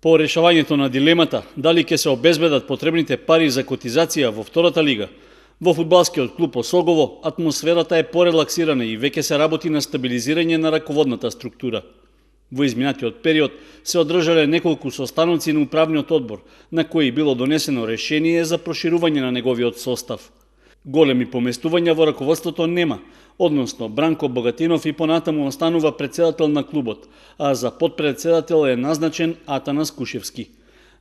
По решавањето на дилемата дали ќе се обезбедат потребните пари за котизација во втората лига, во фудбалскиот клуб Осогово атмосферата е порелаксирана и веќе се работи на стабилизирање на раководната структура. Во изминатиот период се одржале неколку состаноци на управниот одбор, на кои било донесено решение за проширување на неговиот состав. Големи поместувања во раководството нема, односно Бранко Богатинов и понатаму останува председател на клубот, а за подпредседател е назначен Атанас Кушевски.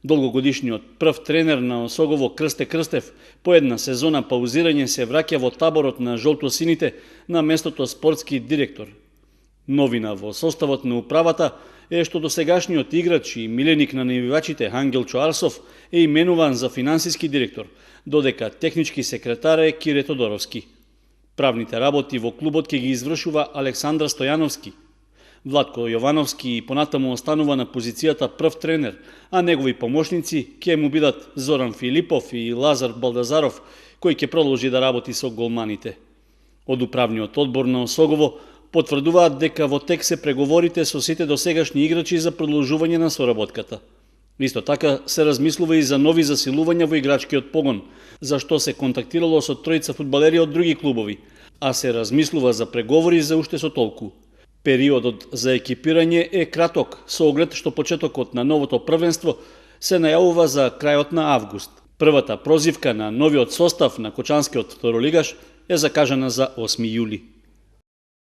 Долгогодишниот прв тренер на Осогово Крсте Крстев по една сезона паузирање се враќа во таборот на жолтосините на местото спортски директор. Новина во составот на управата е што досегашниот играч и миленик на навивачите Ангелчо Арсов е именуван за финансиски директор, додека технички секретар е Кире Тодоровски. Правните работи во клубот ќе ги извршува Александр Стојановски. Владко Јовановски и понатаму останува на позицијата прв тренер, а негови помошници ќе му бидат Зоран Филипов и Лазар Балдазаров, кој ќе продолжи да работи со голманите. Од управниот одбор на Осогово потврдуваат дека во тек се преговорите со сите досегашни играчи за продолжување на соработката. Исто така се размислува и за нови засилувања во играчкиот погон, за што се контактирало со тројца фудбалери од други клубови, а се размислува за преговори за уште со толку. Периодот за екипирање е краток, со оглед што почетокот на новото првенство се најавува за крајот на август. Првата прозивка на новиот состав на кочанскиот второлигаш е закажана за 8 јули.